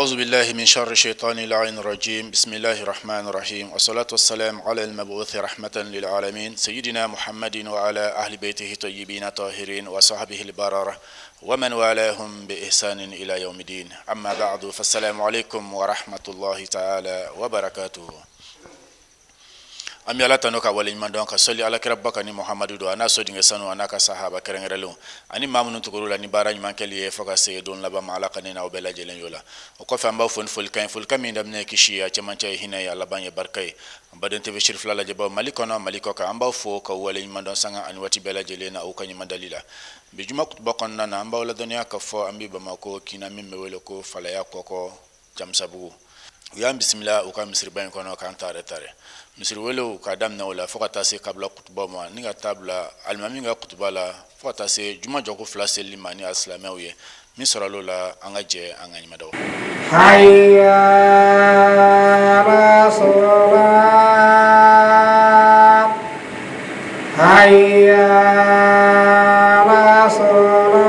أعوذ بالله من شر الشيطان اللعين الرجيم. بسم الله الرحمن الرحيم، والصلاة والسلام على المبعوث رحمة للعالمين، سيدنا محمد وعلى أهل بيته الطيبين الطاهرين وصحبه البررة ومن والاهم بإحسان إلى يوم الدين. أما بعد، فالسلام عليكم ورحمة الله تعالى وبركاته. An bɛ Ala tanu ka waleɲuman dɔn, ka sɔli Alakiraba kan ni Muhamadu don, a n'a sodenkɛ sanu, a n'a ka sahaba kɛrɛnkɛrɛnlenw ani maa minnu tugur'u la ni baara ɲuman kɛli ye fo ka se don laban ma. Ala ka ne n'aw bɛɛ lajɛlen y'o la. O kɔfɛ, an b'aw fo ni folikan ye, folikan min daminɛ ye kisi ye, a cɛmancɛ ye hinɛ ye, a laban ye barika ye. An baden TV Sirifila lajɛbaw, Mali kɔnɔ, Mali kɔ kan, an b'aw fo ka waleɲuman dɔn sanga ani waati bɛɛ lajɛlen na aw ka ɲuman dali la. Bi juma kutuba kɔnɔna na, an b'aw ladɔnniya ka fɔ an bɛ Bamakɔ kin min bɛ wele ko Falaya Kɔkɔ Jamusabugu. U y'an bisimila u ka misiriba in kɔnɔ k'an tare tare misiri welew k'a daminɛ o la fo ka taa se kabila kutuba ma, ni ka taa bila alimami ka kutuba la, fo ka taa se juma jɔko fila selili ma ni alisilamɛw ye. Min sɔrɔla o la, an ka jɛ an ka ɲɛmadaw. Hayya ala salat, hayya ala salat,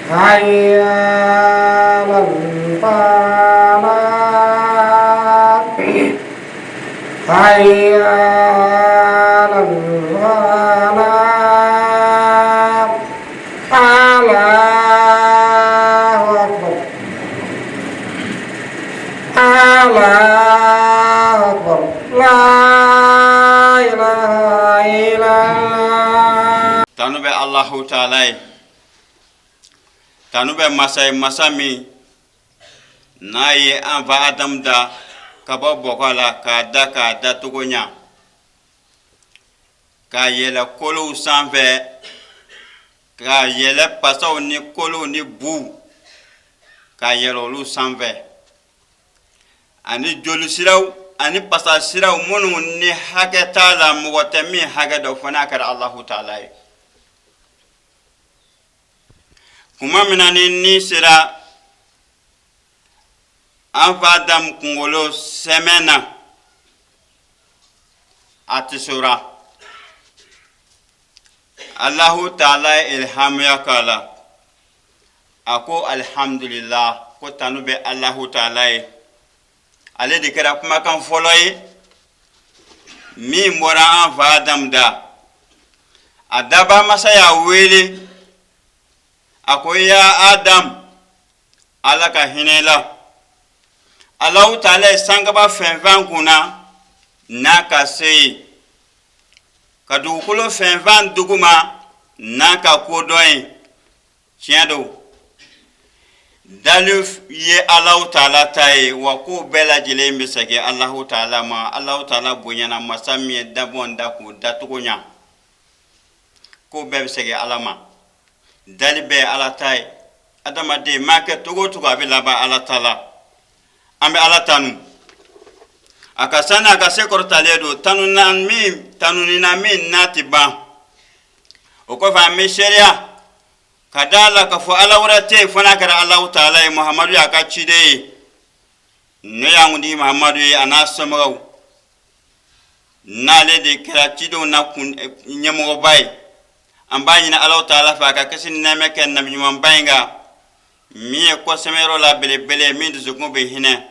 hayya alal falah, hayya alal falah. Allahu akbar, Allahu akbar, la ilaha illallah. Tanu bɛ Alahu taala ye, tanu bɛ masa ye, masa min n'a ye an fa Adamu da ka bɔ bɔgɔ la, k'a da k'a dacogo ɲa, k'a yɛlɛ kolow sanfɛ, k'a yɛlɛ pasaw ni kolow ni buw, k'a yɛlɛ olu sanfɛ, ani jolisiraw ani pasasiraw minnu ni hakɛ t'a la, mɔgɔ tɛ min hakɛ dɔn fo n'a kɛra Alahu taala ye. Kuma min na ni ni sera an fa Adamu kunkolo sɛmɛ na, a tisora, Alahu taala ye ilhamuya k'a la, a ko alihamdulila, ko tanu bɛ Alahu taala ye. Ale de kɛra kumakan fɔlɔ ye min bɔra an fa Adamu da. A daba masa y'a wele, a ko ya Adam, Ala ka hinɛ la. Alahu taala ye sankaba fɛnfɛn kunna n'a ka se ye, ka dugukolo fɛnfɛn duguma n'a ka kodɔn ye. Tiɲɛ don, dali ye Alahu taala ta ye, wa ko bɛɛ lajɛlen bɛ segin Alahu taala ma. Alahu taala bonyana, masa min ye dabɔn da k'u dacogo ɲa. Ko bɛɛ bɛ segin Ala ma, dali bɛɛ Ala ta ye. Adamaden m'a kɛ cogo o cogo, a bɛ laban Ala ta la. An bɛ Ala tanu a ka sani, a ka se kɔrɔtalen don, tanu na min tanuni na min n'a tɛ ban. O kɔfɛ, an bɛ seereya ka da la k'a fɔ Ala wɛrɛ tɛ yen fo n'a kɛra Alahu taala ye, Muhamadu y'a ka ciden ye, n'o y'an kuntigi Muhamadu ye, a n'a somɔgɔw, n'ale de kɛra cidenw na kun ɲɛmɔgɔba ye. An b'a ɲini Alahu taala fɛ a ka kisi ni nɛɛmɛ kɛ nabi ɲumanba in kan, min ye kɔsɛmɛyɔrɔ la belebele, min dusukun bɛ hinɛ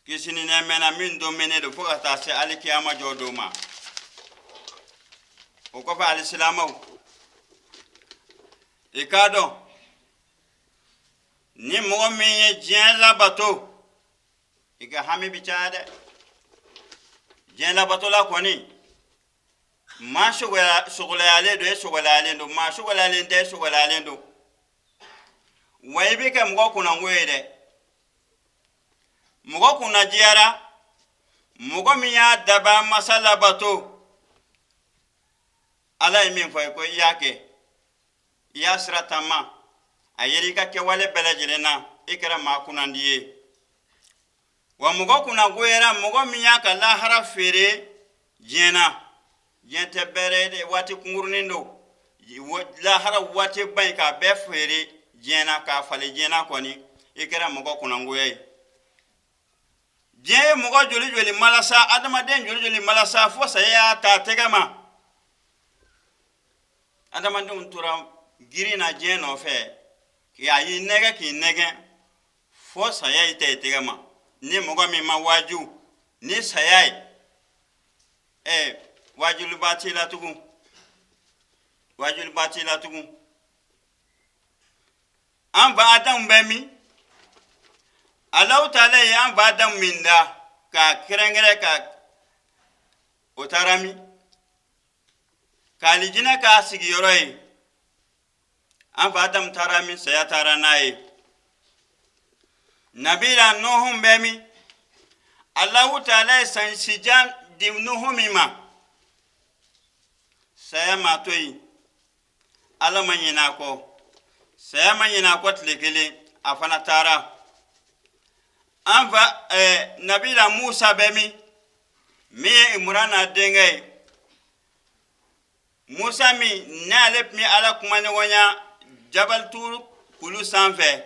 kisi ni nɛɛmɛ na, min dominen don fo ka taa se alikiyama jɔ don ma. O kɔfɛ, alisilamɛw, i k'a dɔn ni mɔgɔ min ye diɲɛ labato, i ka hami bi caya dɛ. Diɲɛ labatola kɔni, maa sogolɛyalen don, e sogolɛyalen don, maa sogolɛyalen tɛ, e sogolɛyalen don, wa i bɛ kɛ mɔgɔ kunnango ye dɛ. Mɔgɔ kunnadiyara mɔgɔ min y'a daba masa labato, Ala ye min fɔ i ko i y'a kɛ, i y'a sira taama, a yera i ka kɛwale bɛɛ lajɛlen na, i kɛra maa kunnandi ye. Wa mɔgɔ kunnagoyara mɔgɔ min y'a ka lahara feere diɲɛ na. Diɲɛ tɛ bɛrɛ ye dɛ, waati kunkurunin don. Lahara waati ba in, k'a bɛɛ feere diɲɛ na, k'a falen diɲɛ na kɔni, i kɛra mɔgɔ kunnangoya ye. Diɲɛ ye mɔgɔ joli joli malasa, adamaden joli joli malasa, fo saya y'a ta tɛgɛ ma. Adamadenw tora girin na diɲɛ nɔfɛ, a y'i nɛgɛ k'i nɛgɛ fo saya y'i ta i tɛgɛ ma. Ni mɔgɔ min ma waaju ni saya ye, waajuliba t'i la tugun, waajuliba t'i la tugun. An fa Adamu bɛ min? Alahu taala ye an fa Adamu min da k'a kɛrɛnkɛrɛn ka o taara min? Ka alijinɛ k'a sigiyɔrɔ ye. An fa Adamu taara min? Saya taara n'a ye. Nabila Nuhu bɛ min? Alahu taala ye san sijan di Nuhu min ma, saya m'a to yen. Ala ma ɲinɛ a kɔ, saya ma ɲinɛ a kɔ tile kelen, a fana taara. An fa nabila Musa bɛ min? Min ye Imurana denkɛ ye, Musa min n'ale tun bɛ Ala kumaɲɔgɔnya Jabali Turu kulu sanfɛ,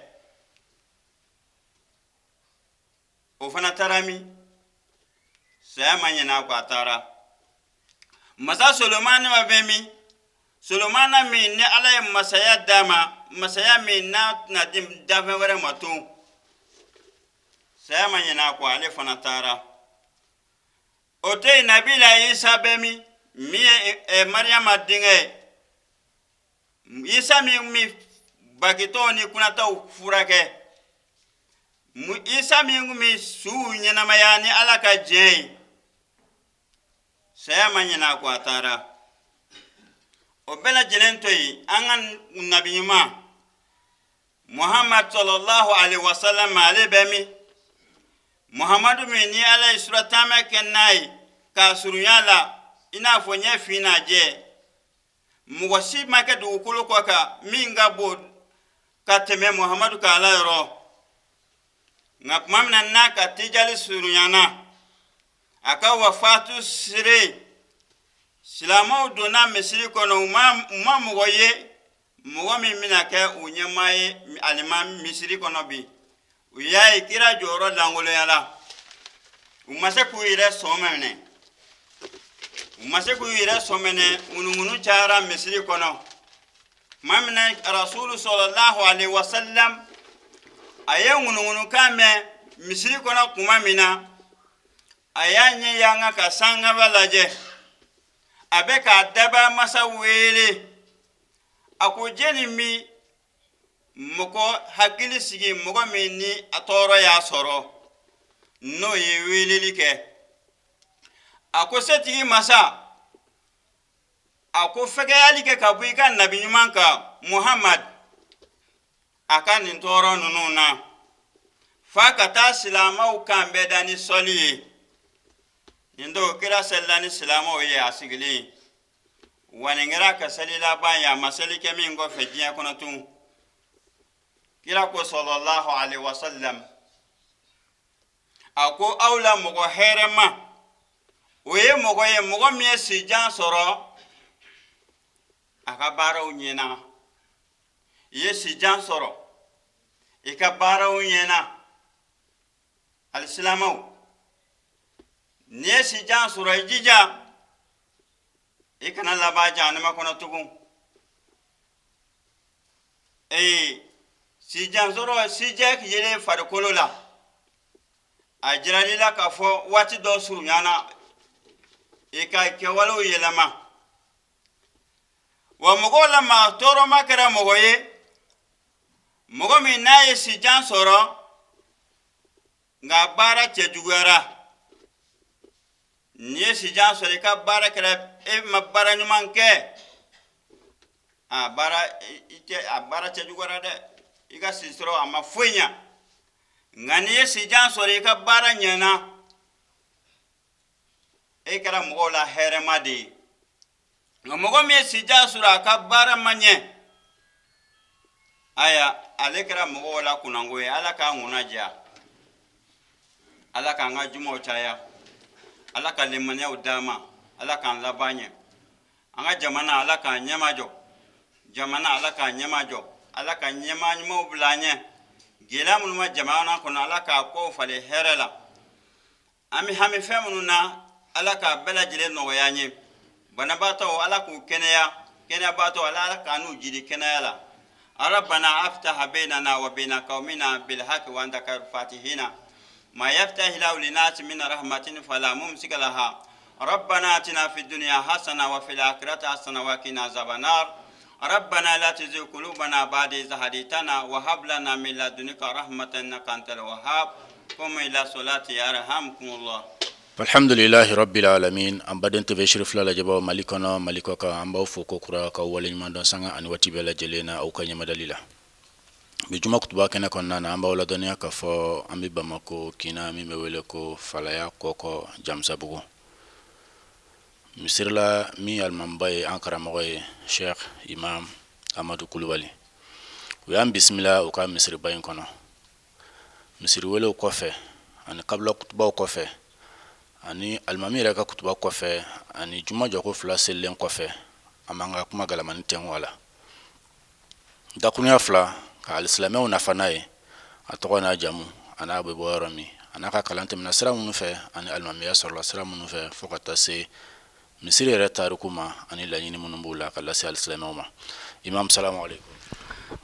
o fana taara min? Saya ma ɲinɛ a kɔ, a taara. Masa Solomani ma bɛ min? Solomana min ni Ala ye masaya d'a ma, masaya min n'a tɛna di danfɛn wɛrɛ ma tun, saya ma ɲinɛ a kɔ, ale fana taara. O tɛ yen. Nabila Isa bɛ min? Min ye Mariyama denkɛ ye, Isa min bɛ bakitɔw ni kunatɔw furakɛ, Isa min tun bɛ suw ɲɛnamaya ni Ala ka diɲɛ ye, saya ma ɲinɛ a kɔ, a taara. O bɛɛ lajɛlen to yen, an ka nabi ɲuman Muhammad sallallahu alaihi wasallam, ale bɛ min? Muhammadu min ni Ala ye surataama kɛ n'a ye k'a surunya la i n'a fɔ ɲɛ fin n'a jɛ, mɔgɔ si ma kɛ dugukolo kɔ kan min ka bon ka tɛmɛ Muhammadu kan Ala yɔrɔ. Nka tuma min na n'a ka tijali surunyana, a ka wafatu sere, silamɛw donna misiri kɔnɔ, u ma mɔgɔ ye, mɔgɔ min bɛna kɛ u ɲɛmaa ye alimami misiri kɔnɔ bi. U y'a ye kira jɔyɔrɔ lankolonyala, u ma se k'u yɛrɛ sɔn minɛ, u ma se k'u yɛrɛ sɔn minɛ. Ŋunuŋunu cayara misiri kɔnɔ. Tuma min na Rasulu sallallahu alaihi wasallam a ye ŋunuŋunukan mɛn misiri kɔnɔ tuma min na, a y'a ɲɛ yanga ka sankaba lajɛ, a bɛ k'a dabaa masa wele. A ko jɛni bɛ mɔgɔ hakili sigi, mɔgɔ min ni a tɔɔrɔ y'a sɔrɔ, n'o ye weleli kɛ? A ko setigi masa, a ko fɛgɛyali kɛ ka bɔ i ka nabi ɲuman kan Muhamad, a ka nin tɔɔrɔ ninnu na, f'a ka taa silamɛw kan bɛɛ da ni sɔli ye. Nin don kira selila ni silamɛw ye a sigilen. Wa nin kɛra a ka seli laban ye, a ma seli kɛ min kɔfɛ diɲɛ kɔnɔ tun. Kira ko sallallahu alaihi wasallam, a ko aw la mɔgɔ hɛrɛma, o ye mɔgɔ ye, mɔgɔ min ye sijan sɔrɔ, a ka baaraw ɲɛna. I ye sijan sɔrɔ, i ka baaraw ɲɛna. Alisilamɛw, n'i ye sijan sɔrɔ, i jija i kana laban jahanama kɔnɔ tugun. Ee, sijan sɔrɔ, sijɛ yelen farikolo la, a jirali la k'a fɔ waati dɔ surunyana, i ka kɛwalew yɛlɛma. Wa mɔgɔw la maa tɔɔrɔma kɛra mɔgɔ ye, mɔgɔ min n'a ye sijan sɔrɔ nka baara cɛjuguyara. N'i ye sijan sɔrɔ, i ka baara kɛra, e ma baara ɲuman kɛ, a baara i cɛ, a baara cɛjuguyara dɛ, i ka si sɔrɔ a ma foyi ɲa. Nka n'i ye sijan sɔrɔ, i ka baara ɲɛna, e kɛra mɔgɔw la hɛrɛma de ye. Nka mɔgɔ min ye sijan sɔrɔ, a ka baara ma ɲɛ, aya, ale kɛra mɔgɔw la kunnango ye. Ala k'an kunna diya, Ala k'an ka jumaw caya, Ala ka limaniyaw d'an ma, Ala k'an laban ɲɛ. An ka jamana, Ala k'an ɲɛmajɔ jamana, Ala k'an ɲɛmajɔ, Ala ka ɲɛmaa ɲumanw bila an ɲɛ. Gɛlɛya minnu bɛ jamana kɔnɔ, Ala k'a kow falen hɛrɛ la. An bɛ hami fɛn minnu na, Ala k'a bɛɛ lajɛlen nɔgɔya an ye. Banabaatɔw, Ala k'u kɛnɛya. Kɛnɛyabaatɔ, Ala k'an n'u jidi kɛnɛya la. ربنا افتح بيننا وبين قومنا بالحق وانت خير الفاتحين. ما يفتح الله للناس من رحمة فلا ممسك لها. ربنا اتنا في الدنيا حسنة وفي الآخرة حسنة وقنا عذاب النار. ربنا لا تزغ قلوبنا بعد إذ هديتنا وهب لنا من لدنك رحمة إنك أنت الوهاب. قوموا إلى الصلاة يرحمكم الله. Alhamdulilahi rabbil alamin. An baden TV Cherifla lajɛbaw Mali kɔnɔ, Mali kɔ kan, an b'aw fo ko kura k'aw waleɲuman dɔn sanga ani waati bɛɛ lajɛlen na aw ka ɲɛmadali la. Bi juma kutuba kɛnɛ kɔnɔna na, an b'aw ladɔnniya k'a fɔ an bɛ Bamako kin na min bɛ wele ko Falaya Kɔkɔ Jamusabugu, misiri la min alimamiba ye an karamɔgɔ ye, Sheikh Imam Amadu Kulubali. U y'an bisimila u ka misiriba in kɔnɔ. Misiri welew kɔfɛ ani kabila kutubaw kɔfɛ ani alimami yɛrɛ ka kutuba kɔfɛ ani juma jɔko fila selilen kɔfɛ, an b'an ka kuma galamani tɛnku a la dakurunya fila ka alisilamɛw nafa n'a ye, a tɔgɔ n'a jamu, a n'a bɛ bɔ yɔrɔ min, a n'a ka kalan tɛmɛna sira minnu fɛ ani alimamiya sɔrɔla sira minnu fɛ, fo ka taa se misiri yɛrɛ tariku ma ani laɲini minnu b'u la ka lase alisilamɛw ma. Imam, salamu aleykum.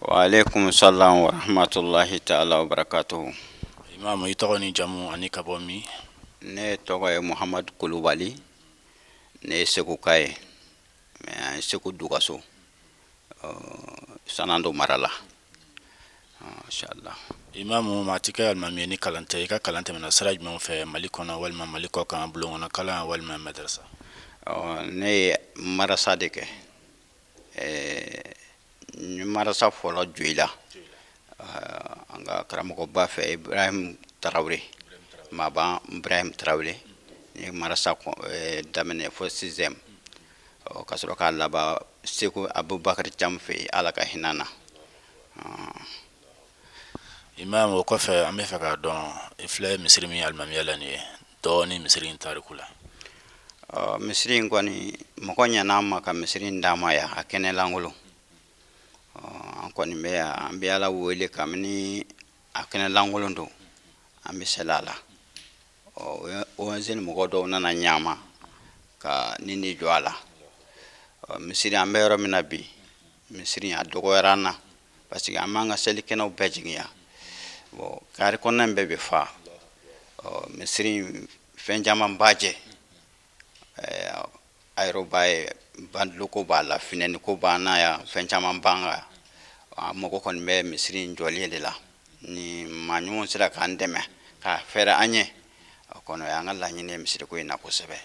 Wa aleykum salam wa rahmatullahi ta'ala wa barakatuhu. Imam, i tɔgɔ ni jamu ani ka bɔ min? Ne tɔgɔ ye Muhamadu Kulubali, ne ye Seguka ye, mais an ye Segu Dugaso, Sanando mara la, inshallah. Imamu, maa ti kɛ alimami ye ni kalan tɛ. I ka kalan tɛmɛna sira jumɛnw fɛ Mali kɔnɔ walima Mali kɔ kan, bulon kɔnɔ kalan walima madrasa? Ne ye marasa de kɛ. N ye marasa fɔlɔ Joyila, an ka karamɔgɔba fɛ, Ibrahim Tarawele, Maban Ibrahim Tarawele. N ye marasa daminɛ fo sixième, ka sɔrɔ k'a laban Segu Abubakar Cam fɛ yen, Ala ka hinɛ na. Imam, o kɔfɛ, an bɛ fɛ k'a dɔn i filɛ misiri min alimamiya la nin ye, dɔɔni misiri in tariku la. Misiri in kɔni, mɔgɔ ɲɛna an ma ka misiri in d'an ma yan, a kɛnɛ lankolon. An kɔni bɛ yan, an bɛ Ala wele kabini a kɛnɛ lankolon don, an bɛ seli a la. ONG mɔgɔ dɔw nana ɲɛ ma ka ni ni jɔ a la. Misiri, an bɛ yɔrɔ min na bi, misiri a dɔgɔyara an na parce que an b'an ka selikɛnɛw bɛɛ jigin yan. Bon, kari kɔnɔna in bɛɛ bɛ fa. Misiri fɛn caman b'a jɛ, a yɛrɛ b'a ye, bandiloko b'a la, finɛni ko b'an na yan, fɛn caman b'an kan. An mago kɔni bɛ misiri in jɔli de la. Ni maa ɲumanw sera k'an dɛmɛ k'a fɛɛrɛ an ye, o kɔni o y'an ka laɲini ye misiriko in na kosɛbɛ.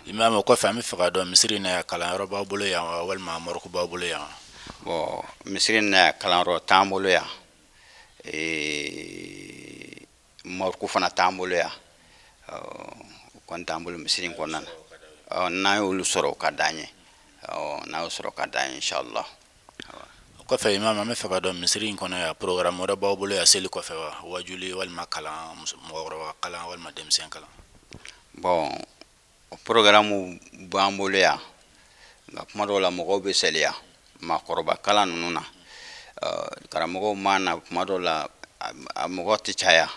Imam, o kɔfɛ, an bɛ fɛ k'a dɔn misiri in na yan, kalanyɔrɔ b'aw bolo yan wa, walima morgue b'aw bolo yan wa? Bon, misiri in na yan, kalanyɔrɔ t'an bolo yan, morgue fana t'an bolo yan. O kɔni t'an bolo misiri in kɔnɔna na. N'an y'olu sɔrɔ, o ka d'an ye. N'a y'o sɔrɔ, ka d'an ye, inshallah. O kɔfɛ, imam, an bɛ fɛ k'a dɔn misiri in kɔnɔ yan, programme wɛrɛ b'aw bolo yan seli kɔfɛ wa, wajuli walima kalan, mɔgɔkɔrɔba kalan walima denmisɛn kalan? Bon, o programme b'an bolo yan, nka kuma dɔw la mɔgɔw bɛ seli yan maakɔrɔba kalan ninnu na. Karamɔgɔw ma na, kuma dɔw la a mɔgɔ tɛ caya.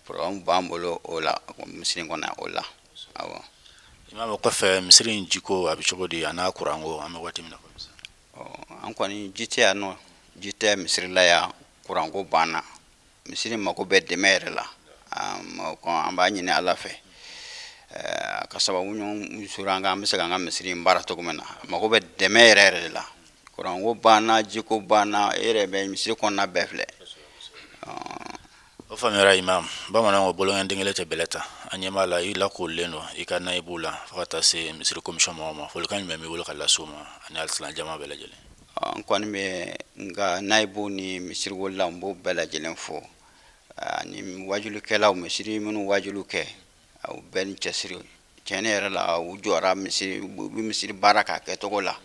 Programme b'an bolo o la misiri kɔnɔ o la, awɔ. Imam, o kɔfɛ, misiri in jiko a bɛ cogo di, a n'a kuranko, an bɛ waati min na komi sisan? An kɔni, ji tɛ yan nɔ, ji tɛ misiri la yan, kuranko banna. Misiri mako bɛ dɛmɛ yɛrɛ la. An b'a ɲini Ala fɛ a ka sababu ɲuman sɔrɔ an kan, an bɛ se k'an ka misiri in baara cogo min na. A mako bɛ dɛmɛ yɛrɛ yɛrɛ de la. Kuranko banna, jiko banna, e yɛrɛ bɛ misiri kɔnɔna bɛɛ filɛ. O faamuyara, imam. Bamananw ko bolonkɔni den kelen tɛ bɛlɛ ta. An ɲɛ b'a la i lakoolilen don i ka nayibuw la fo ka taa se misiri commission mɔgɔw ma. Folikan jumɛn b'i bolo ka lase u ma ani alisilamɛ jama bɛɛ lajɛlen? N kɔni bɛ n ka nayibuw ni misiri welelaw, n b'o bɛɛ lajɛlen fo, ani wajulikɛlaw, misiri minnu wajulu kɛ, u bɛɛ ni cɛsiri. Tiɲɛ yɛrɛ la, u jɔra misiri, u bɛ misiri baara k'a kɛcogo la.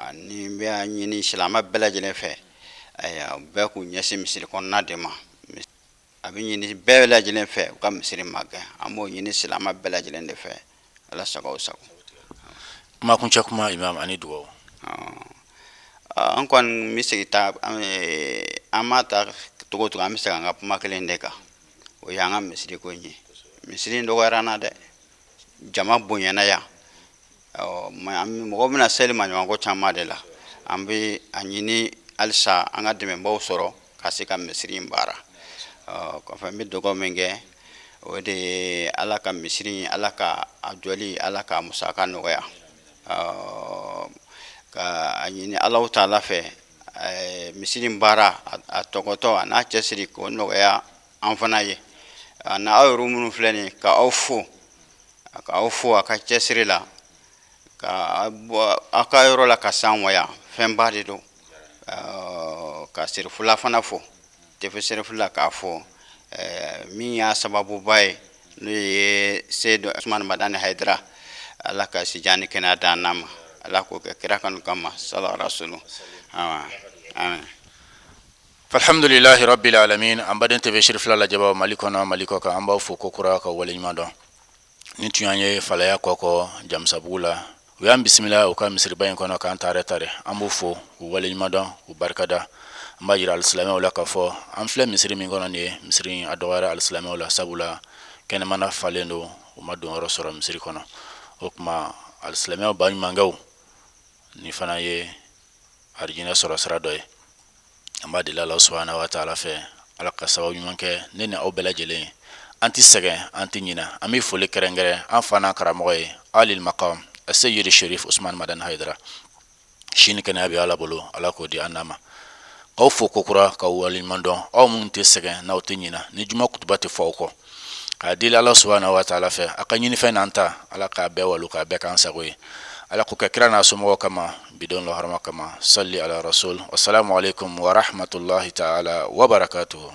Ani n bɛ a ɲini silamɛ bɛɛ lajɛlen fɛ, ayiwa, bɛɛ k'u ɲɛsin misiri kɔnɔna de ma. A bɛ ɲini bɛɛ lajɛlen fɛ u ka misiri magɛn. An b'o ɲini silamɛ bɛɛ lajɛlen de fɛ. Ala sago sago. Kuma kuncɛ kuma, imam, ani dugawu. An kɔni bɛ segin ta, an b'a ta cogo cogo, an bɛ segin an ka kuma kelen de kan, o y'an ka misiri ko in ye. Misiri in dɔgɔyara an na dɛ, jama bonyana yan. Mɔgɔ bɛna seli maɲumanko caman de la. An bɛ a ɲini halisa an ka dɛmɛbaw sɔrɔ ka se ka misiri in baara. Kɔfɛ n bɛ dugawu min kɛ, o de ye Ala ka misiri in, Ala ka a jɔli, Ala ka musaka nɔgɔya, ka a ɲini Alahu taala fɛ misiri in baara a tɔgɔtɔ a n'a cɛsiri k'o nɔgɔya an fana ye. Ani aw yɛrɛ minnu filɛ nin ye, ka aw fo, ka aw fo a ka cɛsiri la, ka aw ka yɔrɔ la ka s'an ma yan, fɛnba de don. Ka Serifula fana fo, TV Serifula k'a fo, min y'a sababuba ye, n'o ye Seyidu Usumani Madani Hayidara. Ala ka sijan ni kɛnɛya d'an n'a ma, Ala k'o kɛ kira kanu kama, sala rasulu. Amin. Alhamdulilahi rabbil alamin. An baden TV Serifula lajɛbaw Mali kɔnɔ, Mali kɔ kan, an b'aw fo kokura ka waleɲuman dɔn. Nin tun y'an ye Falaya kɔkɔ Jamusabugu la. U y'an bisimila u ka misiriba in kɔnɔ k'an taarɛ taarɛ. An b'u fo k'u waleɲuman dɔn, k'u barikada. An b'a jira alisilamɛw la k'a fɔ an filɛ misiri min kɔnɔ nin ye, misiri in a dɔgɔyara alisilamɛw la, sabula kɛnɛmana falen don, u ma donyɔrɔ sɔrɔ misiri kɔnɔ. O tuma alisilamɛw baɲumankɛw, nin fana ye arijinɛ sɔrɔ sira dɔ ye. An b'a deli Ala subahana wa taala fɛ, Ala ka sababu ɲuman kɛ ne ni aw bɛɛ lajɛlen ye. An tɛ sɛgɛn, an tɛ ɲinɛ. An bɛ foli kɛrɛnkɛrɛn an fa n'an karamɔgɔ ye, alil maqam aseyidi sherif Usman Madani Hayidara. Si ni kɛnɛya bɛ Ala bolo, Ala k'o di an n'a ma. K'aw fo kokura, k'aw waleɲuman dɔn, aw minnu tɛ sɛgɛn n'aw tɛ ɲinɛ, ni juma kutuba tɛ fɔ aw kɔ. K'a deli Ala subahana wa taala fɛ, a ka ɲinifɛn n'an ta, Ala k'a bɛɛ walu, k'a bɛɛ k'an sago ye. Ala k'o kɛ kira n'a somɔgɔw kama, bidon lahɔrɔma kama. Sali ala rasul. Wasalamu alaikum wa rahmatullahi taala wa barakatuhu.